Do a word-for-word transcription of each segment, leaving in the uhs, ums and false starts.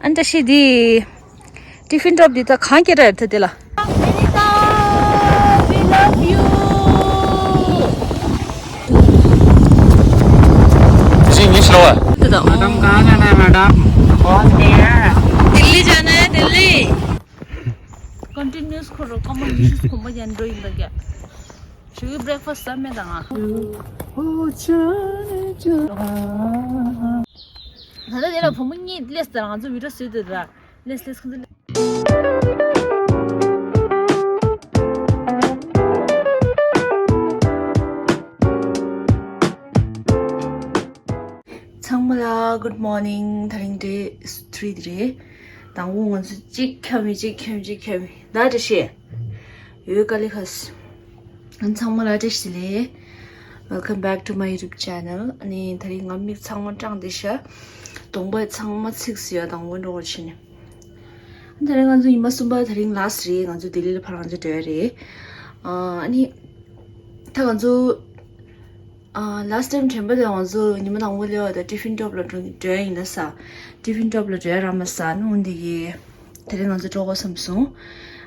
ཨན་ཏ་ཤི་དི། ཏི་ཕིན་ཌོབ་འདི་ད་གང་སྐྱེ་ར་ཡོད་ད་དེ་ལ། Anita, we love you. जी, इंग्लिश लो है। मैडम, कहाँ जाना है, मैडम? दिल्ली जाना है, दिल्ली। Continuous ཁོ་རང་སྐར་མ་ཉི་ཤུ་གོམ་པ་ཡན་འགྲོ་ཡིན་པ་རྒྱ། ཞུ་གི་breakfast ཟ་མེད་དང་ང་། ད་ལྟ་དེ་ལ་བུ་མོ་གཉིས་སླེབས་ཙང་ང་ཚོ་video བཟོས་འདུག་ར། སླེབས་སླེབས་ཁོང་ཚོ་སླེབས། ཚང་མ་ལ་good morning། དེ་རིང་day three དེ་རེད། དང་པོ་ང་ཚོ་གཅིག་འཁྱམ་མི་གཅིག་འཁྱམ་གཅིག་འཁྱམ་མི་ད་འདྲ་བཤད། ཡོད་དཀའ་ལས་ཁག་ཚང་མ་ལ་བཀྲ་ཤིས་བདེ་ལེགས། Welcome back to my YouTube channel. ཨ་ནི་དེ་རིང་ང་མིག་ཚང་མ་སྐྲངས་བསྡད་ཤག་གདོང་པ་ཚང་མ་ཚིག་ཟེར་ཡ་དང་པོ་འགྲོ་བ་བྱས་ནས། དེ་རིང་ང་ཚོ་ཉི་མ་གསུམ་པ་དེ་རིང་last རེད། ང་ཚོ་ལྡི་ལི་ལ་ཕར་ང་ཚོ་འགྲོ་ཡ་རེད། ཨ་ནི་ད་ང་ཚོ་ཨ་last time དྲན་པ་དེ་ང་ཚོ་ཉི་མ་དང་པོ་སླེབས་པ་དང་ཏི་ཕིན་ཌོབ་ལ་འགྲོ་འགྲོ་ཡ་ཡིན་ན་ས། ཏི་ཕིན་ཌོབ་ལ་འགྲོ་ཡ་རག་མ་སོང་། ཨ་ནི་འོན་ཏེ་གི་དེ་རིང་ང་ཚོ་འགྲོ་དགོས་བསམ་སོང་།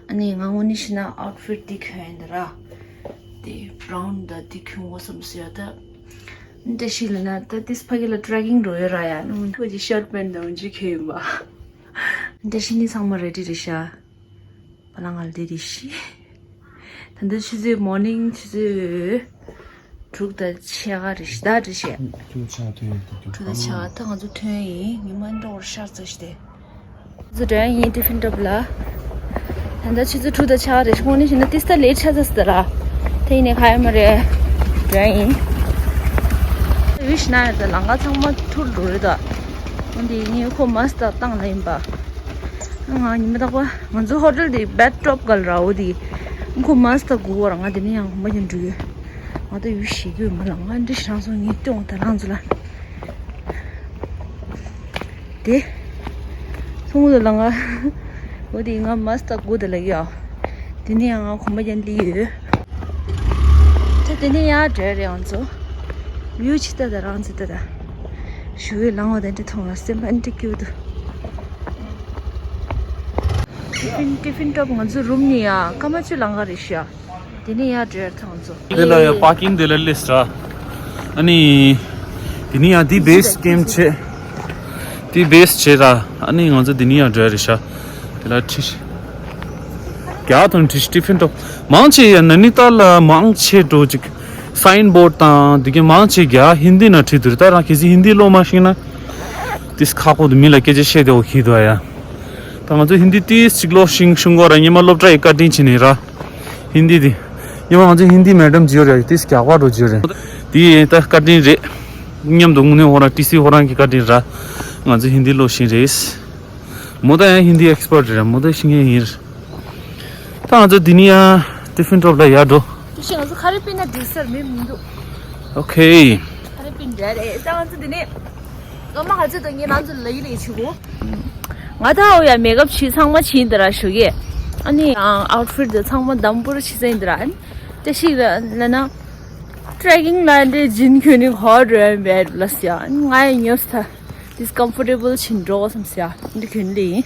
ཨ་ནི་ང་དངོས་གནས་བཤད་ན་outfit འདི་གྱོན་ཡིན་ད་ར། དེ་brown ད་འདི་གྱོན་དགོས་བསམ་སོང་ཡ་ད། འདྲ་ཞིག་ལ་ན་ད་ཏིས་ཕ་གི་ལ་trekking འགྲོ་ཡོད་ར་ཡ་ནུ་ཁོ་ཅི་shirt pant ད་འོན་ཅི་གྱོན་ཡིན་པ། འདྲ་ཞིག་ནི་ཚང་མ་ready རེད་ཤག་བ་ལང་ང་ལ་དེ་རེད་ཤི། ད་འདི་ཆུ་ཚོད་morning ཆུ་ཚོད་དྲུག་དང་ཕྱེད་ཀ་རེད་ཤི་ད་རེད་ཤི། དྲུག་ཆ་ཐོན་ཡོད་དུ་དྲུག་དང་ཕྱེད་ཀ་ད་ང་ཚོ་ཐོན་ཡིན། ཉི་མ་འགྲོ་བར་ཤར་ཚར་ཤི་དེ། ང་ཚོ་འགྲོ་ཡ་ཡིན་ཏི་ཕིན་ཌོབ་ལ། ད་ལྟ་ཆུ་ཚོད་དྲུག་དང་ཕྱེད་ཀ་རེད་ཤི། དངོས་གནས་བཤད་ན་ཏིས་ད་late ཆགས་ཚར་སི་ད་ར། དེ་ཡིན་ནའི་ཁ་ཡ་མ་རེད། འགྲོ་ཡ་ཡིན། ཝིཤ་ན་ཡ་ད་ལང་ཀ་ཚང་མ་ཐུར་འགྲོ་རེད་ད། འོན་ཏེ་ངས་ཁོ་mask ད་བཏང་ལ་ཡིན་པ། ང་ཉི་མ་རྟག་པ་ང་ཚོ་hotel དེ་bed top ག་ལ་ར་འོ་དེ། ཁོ་mask ད་དགོས་བར་ང་དེ་ནས་ཡང་ཁོ་མ་ཡིན་འགྲོ་གི། ང་ད་ཡུལ་ཞིག་གི་མ་ལ་ང་འདྲི་ཞང་སོང་ངས་སྟོང་ད་རང་ཚོ་ལ། དེ། སོང་ལ་ང་འོ་དེ་ང་mask ད་དགོས་ད་ལ་ཡ། དེ་ནས་ཡང་ང་ཁོ་མ་ཡིན་ལི་ཡོད། ད་དེ་ནས་ཡང་འགྲོ་རེད་ང་ཚོ། ཡུལ་ཆི་ལྟ་ད་རང་ཚོ་ལྟ་ད། ཞུ་བའི་ལང་བ་དེ་འདྲ་མཐོང་ལ་སེམས་ཨན་ཏི་ཀྱུ་དུ། ཏི་ཕིན་ཏི་ཕིན་ཊོབ་ང་ཚོ་རུམ་ནི་ཡ་ཀ་མ་ཆུ་ལང་ག་རེ་ཤ། དེ་ནི་ཡ་འདྲེར་ཐང་ཚོ། དེ་ལ་ཡ་པར་ཀིང་དེ་ལ་སླེབས་ས། ཨ་ནི། དེ་ནི་ཡ་དེ་བེས་ཀེམ་ཆེ། དེ་བེས་ཆེ་ར། ཨ་ནི་ང་ཚོ་དེ་ནི་ཡ་འདྲེ་རེ་ཤ། དེ་ལ་ཁྲིད། རྒྱ་དང་ཁྲིད་ཏི་ཕིན་ཊོབ། མང་ཆེ་ཡ་ན་ནི་ཏཱ་ལ་མང་ཆེ་འགྲོ་ཅིག་སའིན་བོར་ཌ་དང་དེ་གའི་མང་ཆེ་རྒྱ་ཧིན་དི་ན་བྲིས་འདུག་ད་རང་གལ་སྲིད་ཧིན་དི་ཀློག་མ་ཤེས་ན། དེས་ཁག་པོ་འདུག་མི་ལ་སྐད་ཆ་བཤད་དེ་འོ་ཁྱི་འདུག་ཡ། ད་ང་ཚོ་ཧིན་དི་ཏིས་གཅིག་ཀློག་ཤིང་ཤུང་གོ་ར་ཉི་མ་སློབ་གྲྭ་ཡི་བཀའ་དྲིན་ཆེ་ནི་ར། ཧིན་དི་དེ། ཉི་མ་ང་ཚོ་ཧིན་དི་མེ་ཌམ་ཇི་ཡོད་རེད་ཏིས་རྒྱག་པ་འགྲོ་ཇི་ཡོད་རེད། དེ་ཡིན་ད་བཀའ་དྲིན་རེད། མཉམ་དུ་དངོས་གནས་ཧོ་རང་ཏི་སི་ཧོ་རང་གི་བཀའ་དྲིན་ར། ང་ཚོ་ཧིན་དི་ཀློག་ཤིང་རེད། མོ་ད་ཡང་ཧིན་དི་ཨེག་སི་པར་ཊི་རེད་མོ་ད་ཤིང་ཡང་ཡིན། ད་ང་ཚོ་འདི་ནི་ཡང་ཏི་ཕིན་ཊོབ་ལ་ཡར་འགྲོ། ཏུ་ཤི་ང་ཚོ་ཁ་རི་པིན་ན་འགྲིག་སར་མི་མི་འདུག་ཨོ་ཁེ། ཁ་རི་པིན་འདྲ་རེད་ད་ང་ཚོ་འདི་ནི། ང་མ་ཁ་ཚོད་དང་ངའི་ནང་ཚོ་ལ་ཡི་ལ་ཡི་ཆུ་གོ། ང་ད་འོ་ཡ་མེ་ཀབ་བྱས་ཚང་མ་བྱས་ཡིན་ད་ར་ཞུ་གི། ཨ་ནི་ཨའུ་ཊི་ཕིཊ་དེ་ཚང་མ་དམ་པོར་བྱས་ཚར་ཡིན་ད་ར། ཨ་ནི་ཏེ་ཤིག་ལ་ན། ཊྲེ་ཀིང་ལ་འདྲེ་ཇིན་གྱོན་ནི་ཧོ་ཌ་རེ་བེ་ལ་སི་ཡ། ཨ་ནི་ང་ཡ་ཉོབ་ས། དིས་ཀམ་ཕོར་ཊེ་བལ་ཆིན་འགྲོ་བསམ་སི་ཡ། འདི་གྱོན་ལེ་ཡིན།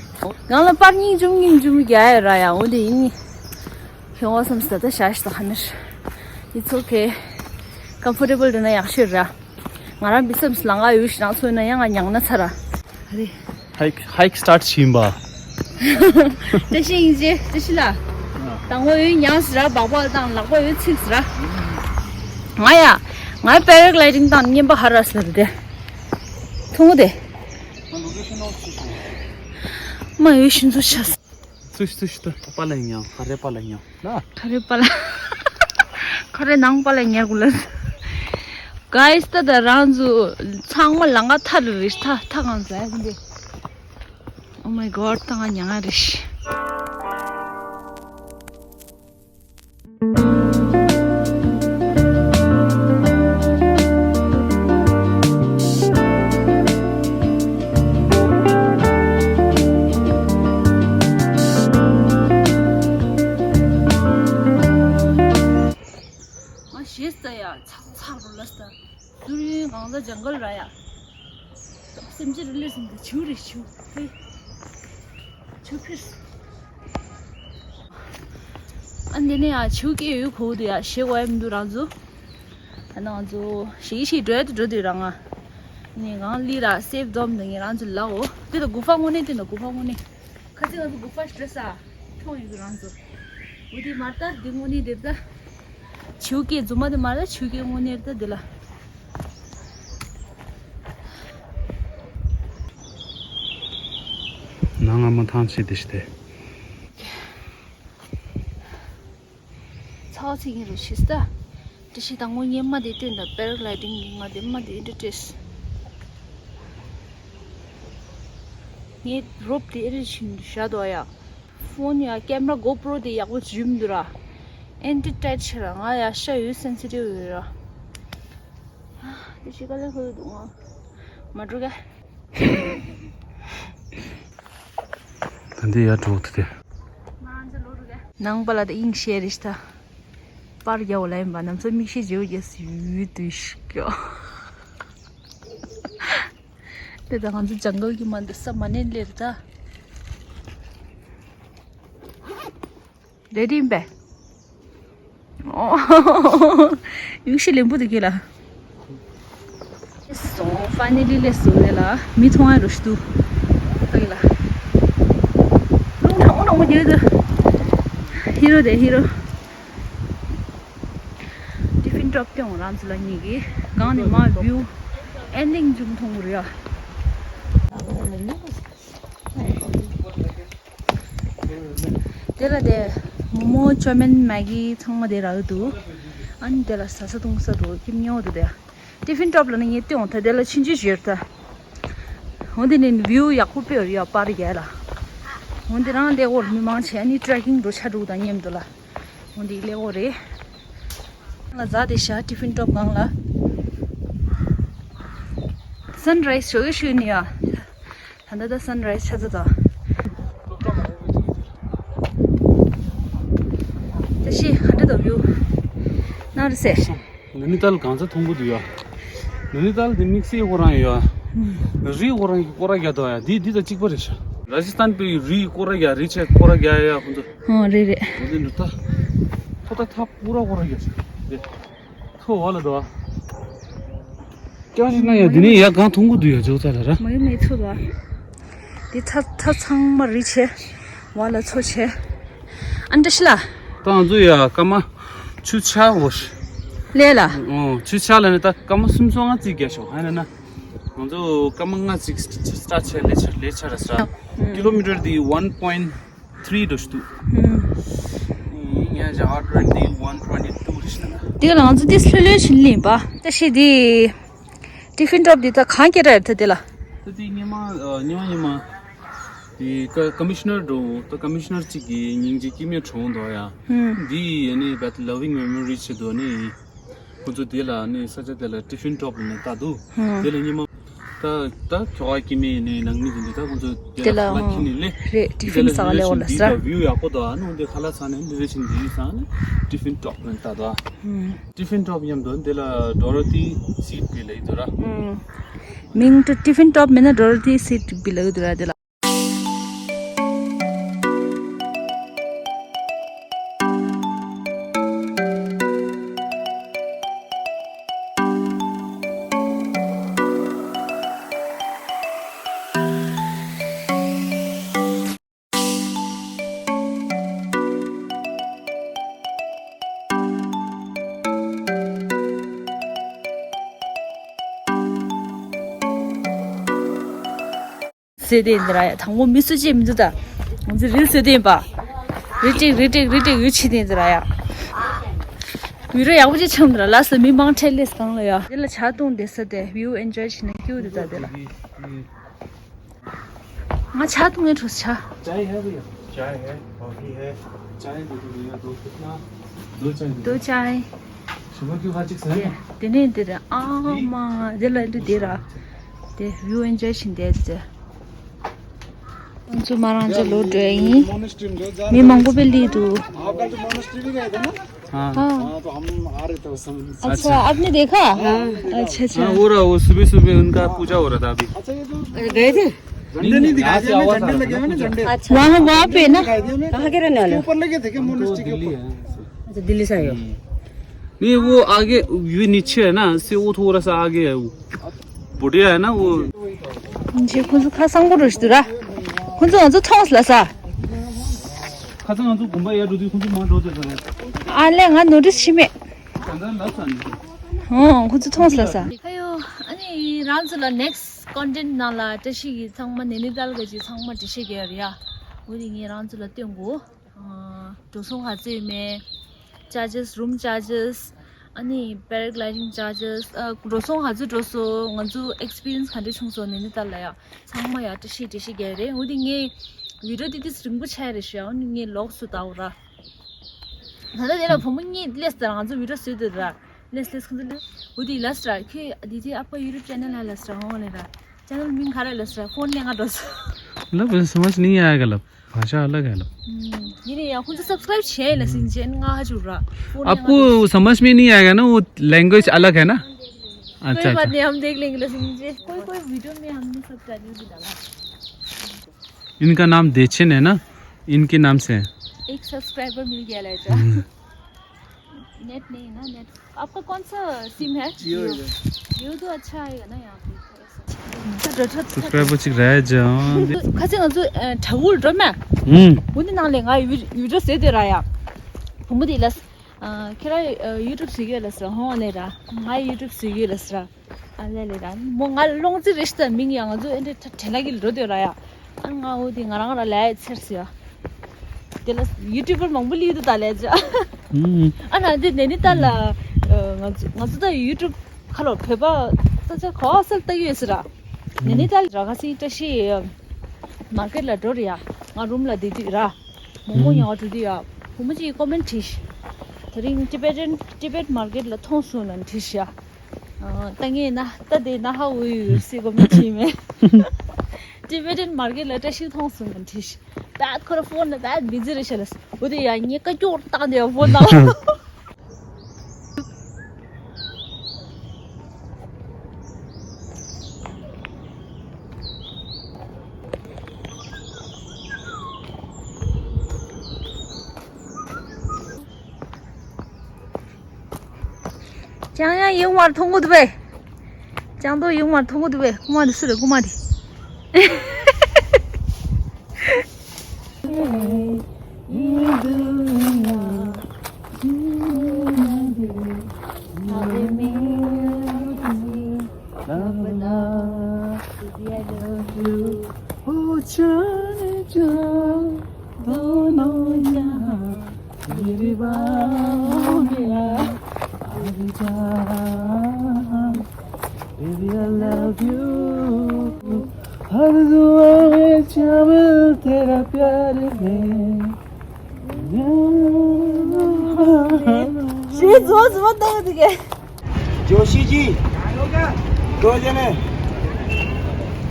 ནང་ལ་པར་སྙིང་རྗུམ་སྙིང་རྗུམ་རྒྱ་ཡ་ར་ཡ་འོ་དེ་ཡིན། ཁྱོད་བསམ་ས་ད་ཤ་ཤ་ད་ཧ་ནར། It's okay. Comfortable རེད་ན་ཡག་ཤོས་ར། ང་རང་མི་བསམ་ས་ལ་ང་ཡོད་ཤི་རང་ཚོ་ན་ཡང་ང་མྱངས་ན་ཚ་ར། ཨ་རེ། ཧའིཀ་ཧའིཀ་སི་ཊར་ཊི་བྱིན་པ། ཏེ་ཤི་ཡིན་ཅེ་ཏེ་ཤི་ལ། དང་པོ་ཡོད་མྱངས་ས་ར་སྦག་སྦག་དང་ལག་པ་ཡོད་ཚིག་ས་ར། ང་ཡ། ང་པེ་ར་གི་ལའི་ཌིང་དང་མཉམ་པ་ཧ་ར་ས་ར་དེ། ཐུང་དེ། མ་ཡོད་ཤི་ཚོ་ཤ་ས། ཚུ་ཤི་ཚུ་ཤི་ཏུ། པ་ལ་ཉོ། ཁ་རེ་པ་ལ་ཉོ། ན། ཁ་རེ་པ་ལ། ཁ་རེ་ནང་པ་ལ་ཉོ་དགོས་ལ། གའི་སི་ད་ད་རང་ཚོ་ཚང་མ་ལང་ཀ་ཐར་རེ་ཐ་ཐ་གང་ཟ་ཡ་འདི། Oh my god ད་ང་ཉ་ང་རེ་ཤི། ང་ཞེས་ས་ཡ་ཚག་ཚག་རུ་ལ་ས། ཟུར་ཡུན་གང་ལ་ཇང་གལ་ར་ཡ། སེམས་ཅན་རུ་ལེར་སེམས་ཀྱི་ཆུ་རེ་ཆུ་ཧེ། ཨ་འདི་ནས་ཡ་ཆུ་སྐྱེས་ཡོད་གོ་དུ་ཡ་ཞེ་གོ་ཡ་མི་འདུག་རང་ཚོ། ཨ་ནང་ཚོ་ཞེ་ཞེ་འགྲོ་ཡ་དུ་འགྲོ་དུས་རང་ང་ནས་གང་ལི་ར་སེབ་འཛོམས་འདུག་ངས་རང་ཚོ་ལའོ། དེ་ལ་གུ་ཧྥ་དངོས་གནས་དེ་ལ་གུ་ཧྥ་དངོས་གནས། ཁ་ཅིག་ང་ཚོ་གུ་ཧྥ་ཞིག་འགྲོ་ས་མཐོང་ཡོད་རང་ཚོ། འོ་དེ་མར་ལྟ་དེ་དངོས་གནས་དེ་ལྟ། ཆུ་སྐྱེས་རྫུན་མ་དེ་མར་ལྟ་ཆུ་སྐྱེས་དངོས་གནས་ལྟ་དེ་ལ། ནང་ང་མ་ཐང་ཆེ་དེ་ཤི་དེ། ཚའོ་ཚིག་ཡིན་རུ་ཤི་སྟ། དེ་ཤི་དང་ངོ་ངས་མ་དེ་སྟོན་དང་པེ་ར་གླའི་ཌིང་གི་ང་དེ་མ་དེ་ཨིན་ཏྲ་ཊེས། ངས་རོབ་དེ་ཨེ་རེ་བཞིན་བཞག་འདུག་ཡ། ཕོན་ཡ་ཀེམ་ར་གོ་པྲོ་དེ་ཡག་པོ་བྱུང་འདུག་ར། ཨེན་ཏི་ཊའིཊ་ཆེ་ར་ང་ཡ་ཤ་ཡོད་སེན་སི་ཊིབ་ཡོད་ར། དེ་ཤི་ག་ལེ་ཧོལ་འདུག་ང་མ་འགྲོ་ག། ད་འདི་ཡར་འགྲོ་ཐུབ་དེ། ནང་པ་ལ་ད་དབྱིངས་ཤེས་རེ་ཤི་ད། པར་རྒྱག་འོ་ལ་ཡིན་པ་ནམ་ཚོ་མིག་ཤེས་བརྗེ་བོ་རྒྱས་སུ་ཡུལ་དུ་ཤི་ཀྱོ། དེ་ད་ང་ཚོ་ཇང་གལ་གྱི་མ་འདི་ས་མ་ནས་ལེར་ད། རེད་ཡིན་པས། ཡུག་ཤི་ལེན་པོ་དུ་གི་ལ། སོང་ཕ་ནེ་ལི་ལེ་སོང་ནེ་ལ་མི་མཐོང་ཨ་རུ་ཤི་དུ། ཨ་གི་ལ། ལུང་ཐང་འོ་ནོ་མོ་དེ་དུ། ཧི་རོ་དེ་ཧི་རོ། ཏི་ཕིན་ཌྲོབ་སྟེང་རང་ཚོ་ལ་ཉིད་ཀྱི་གང་ནས་མ་བིའུ་ཨེན་ལིང་ཅུང་མཐོང་གི་རེད་ཨ། དེ་ལ་དེ་མོ་མོ་ཅོ་མེན་མེ་གི་ཚང་མ་དེ་རག་འདུག་ཨ་ནི་དེ་ལ་ཟ་ས་འཐུང་ས་འདུག་ཁྱིམ་ཉོ་འདུག་དེ། ཏི་ཕིན་ཌྲོབ་ལ་ནི་ངས་སྟོན་འོང་ད་དེ་ལ་ཕྱིན་ཆད་བཞུར་ད། འོ་དེ་ནས་བིའུ་ཡག་པོ་དཔེ་ཡོད་ཡ་པར་རྒྱལ་ལ། འོ་དེ་རང་ལས་འོར་མི་མང་ཆེ་ཨ་ནི་ཊྲེ་ཀིང་འགྲོ་ཆ་འགྲོ་དང་མཉམ་དུ་ལ། འོ་དེ་ལས་འོ་རེད། ལ་ཛ་དེ་ཤ་ཏི་ཕིན་ཌྲོབ་སྒང་ལ། སན་རའི་ཛི་ཞོ་གི་ཤུ་ནི་ཡ། ད་ལྟ་ད་སན་རའི་ཛི་ཆ་ཚ་ད། ད་ཤི་ཧན་ད་ད་བིའུ། ན་རེ་སེ། ནི་ནི་ཏལ་གང་ཚ་མཐོང་གི་འདུག་ཡ། ནི་ནི་ཏལ་དེ་དམིགས་བསལ་ཁོ་རང་ཡོད་ཡ། རི་ཁོ་རང་གི་སྐོར་ར་རྒྱག་འདུག་ཡ། དེ་དེ་དང་གཅིག་པ་རེད་ཤག་ར་ཇི་སྟན་པའི་རི་སྐོར་ར་རྒྱག་རི་ཆེ་སྐོར་ར་རྒྱག་ཡ་ཁོ་ཚོ། ཨོ་རེད་རེད། འོ་དེ་འདྲ་ད། ཐོ་ད་ཐ་པུ་ར་སྐོར་ར་རྒྱག་ཤག་དེ། ཐོ་བ་ལ་འདུག་ཨ། སྐྱག་ཞིག་ན་ཡ་འདི་ནི་ཡ་གང་མཐོང་གི་འདུག་ཡ་ཇོ་ཚ་ལ་ར། མ་ཡི་མེ་ཚོ་ལ། འདི་ཚ་ཚ་ཚང་མ་རི་ཆེ། བ་ལ་ཚོ་ཆེ། ཨན་ཏ་ཤི་ལ། ད་ང་ཚོ་ཡ་སྐར་མ་ཆུ་ཆ་འོ་ཤི། ལས་ལ། ཨོ་ཆུ་ཆ་ལ་ནི་ད་སྐར་མ་སུམ་ཅུ་སོ་ལྔ་ཙིག་རྒྱ་ཤོག་ཧ་ན་ན། ང་ཚོ་སྐར་མ་ལྔ་ཙིག་སྟ་ཆེ་ལས་ཆ་ལས་ཆ་ར་ས། ཀི་ལོ་མི་ཊར་འདི་one point three འགྲོ་ཤི་འདུག་ངས་ཇ་ཧར་ཊི་རེ་ཊི་འདི་one twenty two རེད་ཤི་ན། དེ་ལ་ང་ཚོ་དེ་ལྷོད་ལྷོད་ཕྱིན་ལེན་པ། ད་ཤི་དེ། ཏི་ཕིན་ཌྲོབ་དེ་ད་གང་སྐྱེ་ར་ཡོད་ད་དེ་ལ། ད་དེ་སྔོན་མ་སྔོན་མ་སྔོན་མ། དེ་ཀ་ཀོ་མི་ཤི་ནར་འགྲོ་ད་ཀོ་མི་ཤི་ནར་གཅིག་གིས་སྙིང་རྗེ་སྐྱེ་དམན་གྲོངས་འདུག་ཡ། འདི་ཡི་ནི་བད་ལ་བིང་མེ་མོ་རི་ཆེད་དུ་ནི། ཁོ་ཚོ་དེ་ལ་ནི་ས་ཆ་དེ་ལ་ཏི་ཕིན་ཌྲོབ་ནས་ལྟ་འདུག་དེ་ལ་སྔོན་མ། ད་ད་ཁྱོ་ག་སྐྱེ་དམན་ནི་ནང་མི་དེ་འདི་ད་ཁོ་ཚོ་དེ་ལ་ལ་ཁ་ལ་ཁྱི་ནི་ལེ། རེད་ཏི་ཕིན་ས་ག་ལས་འོ་ལ་ས། འདི་ད་བིའུ་ཡག་པོ་འདུག་ཨ་ནི་འདི་ཁ་ལག་ཚ་ནས་འདི་རེ་ཆིན་འདི་ཡི་ས་ནི་ཏི་ཕིན་ཌྲོབ་ནས་ལྟ་འདུག་ཏི་ཕིན་ཌྲོབ་མཉམ་དུ་འདི་ལ་ཌོ་རོ་ཐི་སི་ཊི་བི་ལ་ཡི་དུ་ར། མིང་དུ་ཏི་ཕིན་ཌྲོབ་མིན་ན་ཌོ་རོ་ཐི་སི་ཊི་བི་ལ་ཡི་དུ་ར་འདི་ལ། སེ་དེ་འདི་ར་ཡ་དང་པོ་མི་སུ་ཅིག་མི་འདུག་ད། ང་ཚོ་རིལ་སེ་དེ་པ། རི་ཏིག་རི་ཏིག་རི་ཏིག་ཡུ་ཆི་དེ་འདི་ར་ཡ། བི་ར་ཡག་པོ་ཅིག་ཆང་འདི་ར་ལ་སེ་མི་མང་ཁྲེལ་ལེ་སྒང་ལ་ཡ། དེ་ལ་ཇ་བཏུང་དེ་ས་དེ་བིའུ་ཨེན་ཇོའི་བྱེད་ན་སྐྱིད་འདུག་ད་དེ་ལ། ང་ཇ་འཐུང་ཡ་འགྲོ་ས་ཇ། चाय है भैया? चाय है, कॉफी है? चाय दे दो भैया, दो कितना? दो चाय दे दो। दो चाय। शुगर क्यों खा चिक से? དེ་ནས་འདི་ར་ཨ་མ་དེ་ལ་འདི་དེ་ར་དེ་བིའུ་ཨེན་ཇོའི་བྱེད་དེ་དེ། ང་ཚོ་མ་རང་ཅག་ལོ་འགྲོ་ཡིན། མི་མང་པོ་པའི་ལི་འདུག हाँ। हाँ। तो हम आ रहे थे उस समय। अच्छा, आपने देखा? हाँ। अच्छा, अच्छा। हाँ, हो रहा, वो सुबह सुबह उनका पूजा हो रहा था अभी। अच्छा, ये जो गए थे? झंडे नहीं दिखाई दिए, झंडे लगे हुए ना, झंडे। अच्छा। वहाँ, वहाँ पे ना। दिखाई दिए मैं। कहाँ के रहने वाले हो? ऊपर लगे थे क्या, मोनेस्ट्री के ऊपर? अच्छा, दिल्ली से आए हो। नहीं, वो आगे, ये नीचे है ना, इससे वो थोड़ा सा आगे है वो। बढ़िया है ना वो। ཁོང་ཚོ་ཁ་སང་པོ་རུ་ཞིག་འདུག་ར། ཁོང་ཚོ་ང་ཚོ་མཐོང་སོང་ལ་ས། ཁ་སང་ང་ཚོ་དགོན་པ་ཡར་འགྲོ་དུས་ཁོང་ཚོ་མར་འགྲོ་ཚར་རེད། ཨ་ལས་ང་ནོ་ཊིས་བྱས་མེད། ད་ལྟ་ལབ་ས་ནི། ཨོ་ཁོང་ཚོ་མཐོང་སོང་ལ་ས། ཨ་ཡོ། ཨ་ནི་རང་ཚོ་ལ་next content ནང་ལ་བཀྲ་ཤིས་ཀྱིས་ཚང་མ་ནེ་ནི་ཏཱལ་ག་ཅིག་ཚང་མ་འགྲེལ་བཤད་རྒྱག་ཡ་རེད་ཡ། འོ་དེ་ངས་རང་ཚོ་ལ་སྟོན་དགོས། ཨ་འགྲོ་སོང་ག་ཚོད་ཡོད་མེད། charges, room charges, ཨ་ནི་paragliding charges, ཨ་འགྲོ་སོང་ག་ཚོད་འགྲོ་སོང་། ང་ཚོ་experience ག་འདྲ་བྱུང་སོང་ནེ་ནི་ཏཱལ་ལ་ཡ། ཚང་མ་ཡ་བཀྲ་ཤིས་བཀྲ་ཤིས་རྒྱག་རེད། འོ་དེ་ངས་video དེ་དེ་རིང་པོ་ཆགས་རེད་ཤག་འོ་ནི་ངས་ལོག་སུ་ལྟ་འོ་ར། ད་ལྟ་དེ་ལ་བུ་མོ་གཉིས་སླེབས་ཙང་ང་ཚོ་video བཟོས་འདུག་ར། སླེབས་སླེབས་ཁོང་ཚོ་སླེབས། འོ་དེ་ལབ་སོང་ར། ཁྱོད་དེ་དེ་ཨ་ཕ་YouTube channel ལ་ལབ་སོང་ར། འོ་ལེ་ར། channel མིང་ག་རེ་ལབ་སོང་ར། ཕོན་ལེན་ག་འགྲོ་སོང་། मतलब समझ नहीं आएगा लब। भाषा अलग है लब। हम्म, ये नहीं यार, खुद subscribe छे ले सिंचे ना आज उड़ा। आपको समझ में नहीं आएगा ना, वो language अलग है ना। अच्छा, कोई बात अच्छा। नहीं, हम देख लेंगे ले सिंचे। कोई कोई video में हमने subscribe भी डाला। इनका नाम देचन है ना, इनके नाम से है। एक subscriber मिल गया ले जा। हम्म। नेट नहीं है ना, नेट। आपका कौन सा सिम है? जियो है। जियो तो अच्छा आएगा ना यहाँ पे। थोड़ा सा। Subscriber ཅིག་རེད་ཅང་། ཁ་སང་ང་ཚོ་ཨ་ཁྲ་འགུལ་འགྲོ་མ། ཧུམ། འོ་ནི་ནང་ལས་ང་བི་ཝི་ཌི་ཡོ་བཟོས་དེ་ར་ཡ། བུ་མོ་དེ་ལ་ཨ་ཁྱེད་རང་ཡུ་ཊུབ་བཟོས་ཡོད་ལ་ཟེར། ཧོ་ནས་ར། ང་ཡུ་ཊུབ་བཟོས་ཡོད་ལ་ཟེར། ཨ་ལེ་ལེ་ར། མོ་ང་སློང་རྩིས་རེད་ཤི་ད་མིང་ཡང་ང་ཚོ་ཨེ་འདྲ་དྲན་ལ་གི་འགྲོ་དེ་ར་ཡ། ཨ་ང་འོ་དེ་ང་རང་ར་ལས་ཚེར་ཟེར་ཡ། དེ་ལ་ཡུ་ཊུབ་པར་མང་པོ་སླེབས་འདུག་ད་ལས་ཅི། ཨ་ན་དེ་ནེ་ནི་ཏཱལ་ལ་ང་ཚོ་ང་ཚོ་ད་ཡུ་ཊུབ་ཁ་ལོ་བོད་པ་ད་ཆ་ག་པར་གསལ་ལྟ་ཡོད་ཟེར་ར། ནེ་ནི་ཏཱལ་ར་ཁ་སི་བཀྲ་ཤིས་མར་ཀེཊ་ལ་འགྲོ་རེད་ཡ། ང་རུམ་ལ་བསྡད་དུས་ར། མོག་མོག་ཉལ་བ་འགྲོ་དུས་ཡ། བུ་མོ་གཅིག་ཀོ་མེན་བྲིས། དེ་རིང་ཊི་བེ་ཊན་ཊི་བེཊ་མར་ཀེཊ་ལ་མཐོང་སོང་ལབ་བྲིས་ཡ། ད་ངས་ན་ད་དེ་ན་ཧ་འུ་ཡུ་སི་ཀོ་མེན་བྲིས་མེད། ཊི་བེ་ཊན་མར་ཀེཊ་ལ་བཀྲ་ཤིས་མཐོང་སོང་ལབ་བྲིས། ད་ཁོ་ར་ཕོན་ལ་ད་བི་ཛི་རེད་ཤག་ལ། འོ་དེ་ཡ་ངས་ཀ་ཀྱོག་བཏང་དེ་ཡ་ཕོན་བཏང་། ཅང་ཡང་ཡོང་མར་མཐོང་གི་འདུག་པས། ཅང་ཏོ་ཡོང་མར་མཐོང་གི་འདུག་པས། རྐུ་མ་འདི་སུ་རེད། རྐུ་མ་འདི། दोनों जहां मेरी बाहों में आ, आ जा। Baby, I love you. हर दुआ में शामिल तेरा प्यार है। ཞེས་བཟོ་བཟོ་བཏང་འདུག་གས། जोशी जी, दो जने।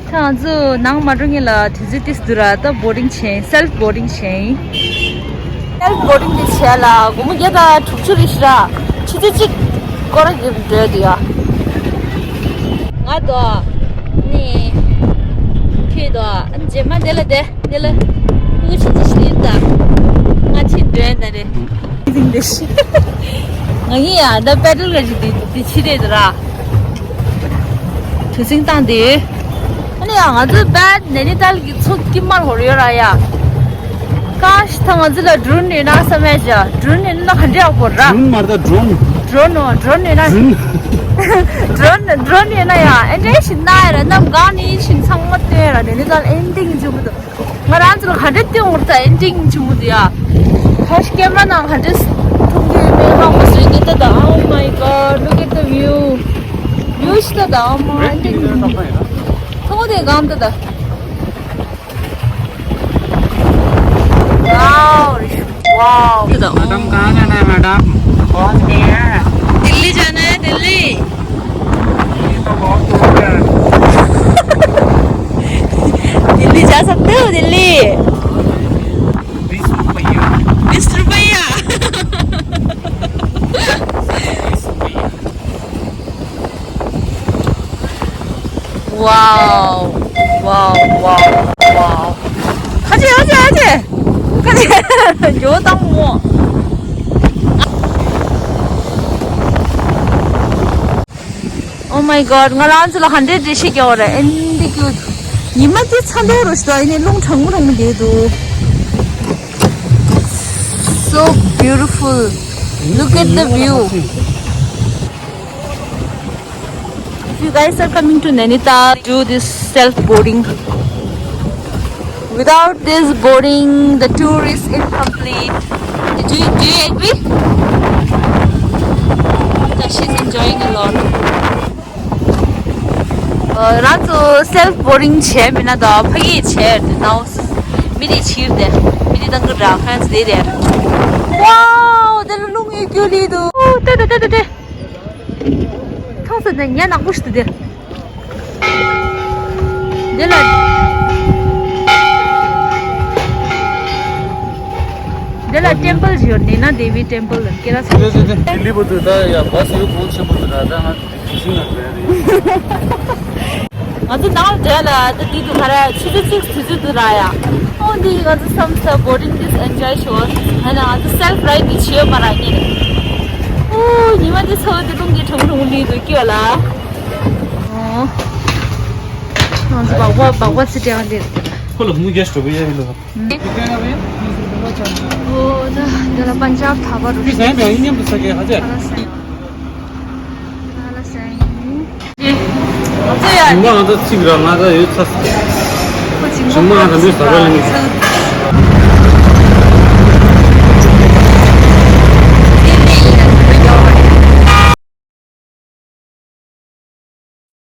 ད་ང་ཚོ་ནང་མ་འགྲོ་སྔོན་ལ་དུས་ཚོད་ཏིས་འདུག་ར། ད་བོ་ཌིང་བྱས་ཡིན། སེལ་ཕི་བོ་ཌིང་བྱས་ཡིན། སེལ་ཕི་བོ་ཌིང་དེ་བྱས་ལ་སྒོར་མོ་བརྒྱ་དང་དྲུག་ཅུ་རེད་ཤག་ར། ཆུ་ཚོད་གཅིག་སྐོར་ར་རྒྱབ་འགྲོ་འདུག་ཡ། ང་དོ། ནི། ཁྱོད་དོ། རྗེས་མ་དེ་ལ་དེ། དེ་ལ། ཀུ་ཆུ་ཆུ་ཤི་ད། ང་ཆེ་འདྲེན་ད་རེད། ཟིང་དེ་ཤི། ང་ཡིན་ཡ། ད་པེ་ཏྲོལ་ག་ཞིག་དེ་དེ་ཕྱི་རེད་ར། གྲུ་གཟིངས་བཏང་དེ། ཨ་ནི་ཡ་ང་ཚོ་བད་ནེ་ནི་ཏཱལ་གི་མཚོ་དཀྱིལ་མར་ཧོར་ཡོད་ར་ཡ། ཀ་ཤི་ད་ང་ཚོ་ལ་ཌྲོན་ཡོད་ན་བསམ་ཡ་ཅ། ཌྲོན་ཡོད་ན་ག་འདྲ་ཡག་པོ་ར། ཌྲོན་མ་རེད་ད་ཌྲོན། ཌྲོན་ཨོ་ཌྲོན་ཡོད་ན། ཌྲོན། ཌྲོན་ཌྲོན་ཡོད་ན་ཡ་ཨེ་འདྲ་ཞིག་ན་ཡ་ར། གནམ་གང་ནས་ཞིག་ཚང་མ་སྟོན་ཡ་ར། ནེ་ནི་ཏཱལ་ཨེ་འདྲ་ཞིག་ཆེན་པོ་འདུག་ང་རང་ཚོ་ལ་ག་འདྲ་སྟོན་འོར་ད་ཨེ་འདྲ་ཞིག་ཆེན་པོ་འདུག་ཡ། ཁ་ཤས་ཀེམ་ར་ནང་ག་འདྲ་མཐོང་གི་ཡོད་མེད་ཧ་གོ་སོང་། ད་ད། Oh my God, look at the view. ཝིའུ་ཞིག་ད་ད། Oh my God. མཐོང་དེ་གང་ད་ད། Wow, wow. Madam, कहाँ जाना है मैडम? दिल्ली जाना है, दिल्ली। दिल्ली तो बहुत दूर है। दिल्ली जा सकते हो, दिल्ली? बीस रुपया। बीस रुपया। Wow, wow, ཁ་ཆེ་ཁ་ཆེ་ཁ་ཆེ། ཁ་ཆེ། ཇོ་དང་མོ། Oh my god, ང་རང་ཚོ་ལ་ཧན་ཌེ་རེ་ཤི་རྒྱག་པ་རེད། ཨེ་འདི་ཀྱུ་ཉི་མ་དེ་ཚ་འདོད་རོ་ཞིག་དང་ཨེ་ནི་རླུང་གྲང་མོ་གྲང་མོ་བསྡད་འདུག So beautiful. Look at the view. If you guys are coming to Nainital, do this self boarding. Without this boarding, the tour is incomplete. Do you, do you agree? Yeah, she's enjoying a lot. ཨ། རང་ཚོ་self boarding བྱས་མིན་ན་ད་ཕ་གིར་བྱས་ཏེ་ནའོ། མི་རེ་ཕྱིར་དེ། མི་རེ་དང་གི་འདྲ་ཁན་ཙི་དེ་རེད། Wow, དེ་ལ་རླུང་ཡོད་རྒྱུ་ལི་འདུག་ཏེ་ཏེ་ཏེ་ཏེ་ཏེ། ཐོག་ས་དེ་ཉ་ནག་པོ་ཞིག་འདུག་དེ། དེ་ལ། དེ་ལ་ཊེམ་པལ་ཞིག་ཡོད། ནེ་ན་དེ་བི་ཊེམ་པལ་ལ་སྐད་ར་ས། དེ་དེ་དེ་ལི་པོ་དུ་ད་ཡ་བ་སི་ཡོད་གོང་ཆེན་པོ་དུ་ད་ད་ང་། ང་ཚོ་ནང་འདྲ་ལ་ད་དེ་དུ་ག་ར་ཆུ་ཚོད་གཅིག་དུས་ཚོད་དུ་ར་ཡ། ཨོ་འདི་ང་ཚོ་བསམ་ས་boating this enjoy ཤོར། ཧ་ན་ང་ཚོ་self ride འདི་བྱེད་ཡོད་མ་ར་ཉེ་རེད། ཨོ་ཉི་མ་འདི་ཚོ་འདི་རླུང་གི་ཁྲུང་ཁྲུང་ལི་དུ་སྐྱོ་ལ། ཨོ། ང་ཚོ་སྦག་སྦག་སྦག་སྦག་ཚི་དྲན་འདི། ཁོ་ལ་མུ་རྒྱས་སྤྲོ་བོ་ཡ་ཡིན་ལ། ཨོ་ད་འདི་ལ་པན་ཇབ་ཐ་བ་རུ། ཁྱོད་ཟན་པའི་མཉམ་དུ་ས་གའི་ཧ་ཅག་ང་ཚོ་ཡ། ཞིང་པ་ང་ཚོ་གཅིག་ར་ང་ཚོ་ཡོད་ཚ། ཞིང་པ་ང་ཚོ་མི་ཟ་བ་ལ་ནི།